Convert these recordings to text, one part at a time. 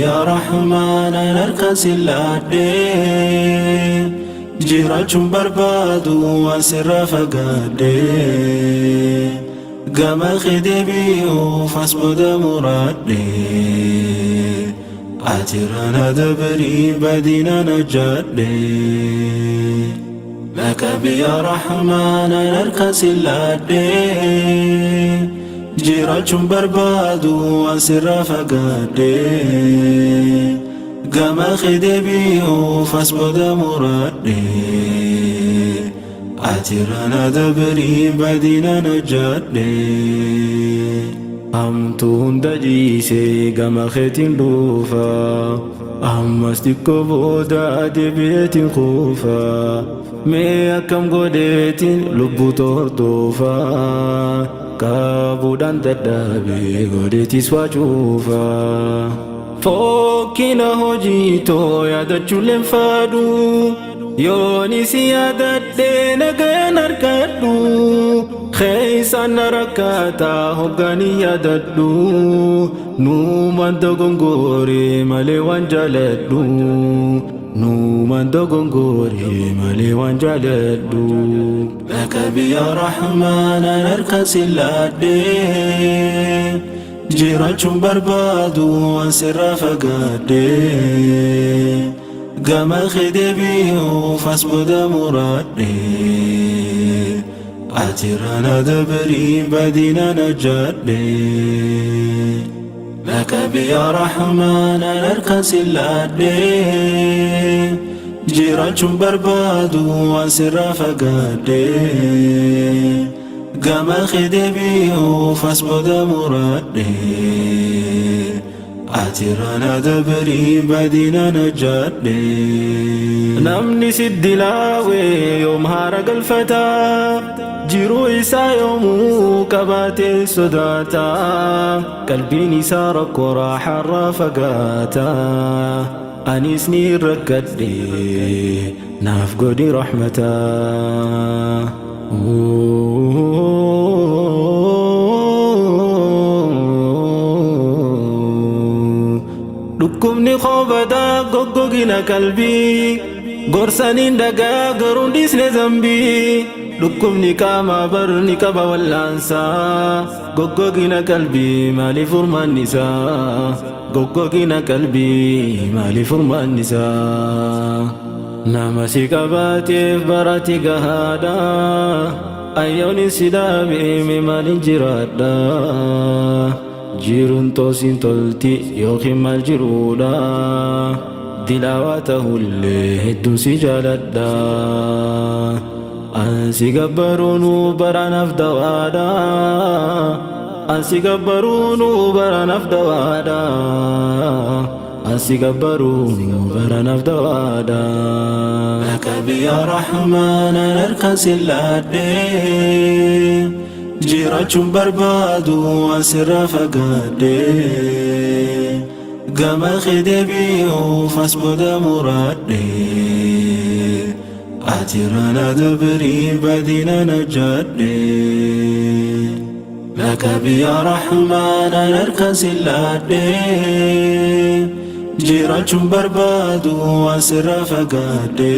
Yaa Rahmaan an harka si laadhe, jiraachuun barbaadu waan sirraa fagaadhe. Gama kee deebi'uuf as booda muraadhe. Ati irraa na dabrii badii nan hojjadhe. Naqabi yaa Rahmaan an harka si laadhe, jiraachuun barbaadu waan sirraa fagaadhe. Gama kee deebi'uuf as booda muraadhe. Ati irraa na dabrii badii nan hojjadhe. Hamtuu hunda dhiisee gama keetiin dhufa. Ammas xiqqoo booda deebi'eetiin kuufa. Mee akkam godheetiin lubbuu hordofa. Qabuudhaan dadhabee godheetis waa cufa. Fokkina hojii too yaadachuuleen fadhu. Yoon si yaadadhee nagaan argadhu. Keessaan na rakkataa hoggaanii yaadadhu. Nuumaan dogongoree malee waan jaaladhu. Nuumaan dogongoree malee waan jaaladhu. Naqabi yaa Rahmaan an harka si laadhe, jiraachuun barbaadu waan sirraa fagaadhe. Gama kee deebi'uuf as booda muraadhe. Ati irraa na dabrii badii nan hojjadhe. Naqabi yaa Rahmaan an harka si laadhe, jiraachuun barbaadu waan sirraa fagaadhe. Gama kee deebi'uuf as booda muraadhe. Ati irraa na dabrii badii nan hojjadhe. Namni si dilaawee yoom haara galfata? Jiruu isaa yoomuu qabaatee sodaata. Qalbiin isaa rakkoo raaxaarraa fagaata. Anis ni rakkadhe, naaf godhi rahmata. Dhukkubni koo badaa goggogina qalbii. Gorsaniin dhagaa garuu dhiisne zambii. Dhukkubni qaamaa barni qaba wallaansaa. Goggogina qalbii maaliif furmaanni isaa? Goggogina qalbii maaliif furmaanni isaa? Nama si qabaateef barati gahaadha. Ayyooni si dhaabee maaliin jiraadha? Jiruun toosiin tolti yookiin maal jiruudha? Dilaawaa ta'ullee hedduun si jaaladha. Ansi gabbaruunuu baranaaf dawaadha. Ansi gabbaruunuu baranaaf dawaadha. Ansi gabbaruunuu baranaaf dawaadha. Naqabi yaa Rahmaan an harka si laadhe, jiraachuun barbaadu waan sirraa fagaadhe. Gama kee deebi'uuf as booda muraadhe. Ati irraa na dabrii badii nan hojjadhe. Naqabi yaa Rahmaan an harka si laadhe, jiraachuun barbaadu waan sirraa fagaadhe.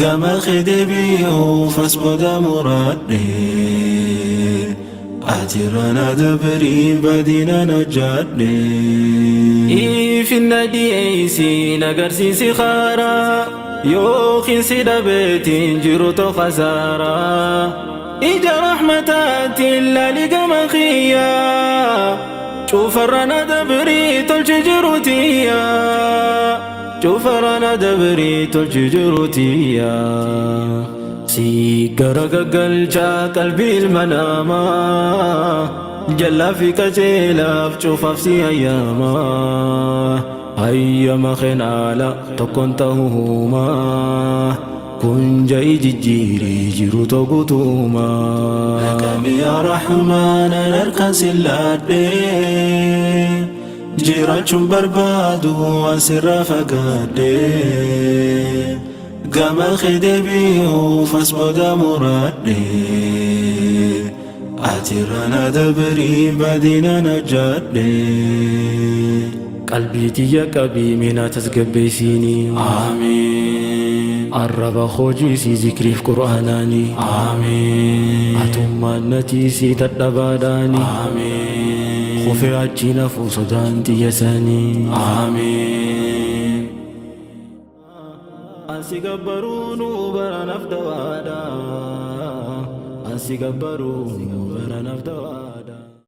Gama kee deebi'uuf as booda muraadhe. Ati irraa na dabrii badii nan hojjadhe. Ifinna dhiyeessiin agarsiisi kaaraa, yookiin si dhabeetiin jiru tokko khasaaraa. Ija rahmataatiin laali gama kiyyaa, cufarra na dabrii tolchi jiru tiyyaa. Cufarra na dabrii tolchi jiru tiyyaa. Si garagagalchaa qalbii ilma namaa, jallaa fi qajeelaaf cufaaf si ayyamaa. Hayyama keenaala tokkoon ta'uumaa. Kun ja'i jijjiirii jiru tokkutumaa. Naqabi yaa Rahmaan an harka si laadhe, jiraachuun barbaadu waan sirraa fagaadhe. Gama kee deebi'uuf as booda muraadhe. Ati irra na dabrii badina na jadhe. Qalbii tiyya qabii mee naa tasgabbeessiini. Aamiin. Arraba koo jiisii zikriif qur'aanaani. Aamiin. Atummaan na tiisii dadhabaadhaani. Aamiin. Kufee achiin hafuu sodaan tiyya sanii. Aamiin. An si gabbaruunuu bara naf dawaadha. An si gabbaruunuu bara naf dawaadha.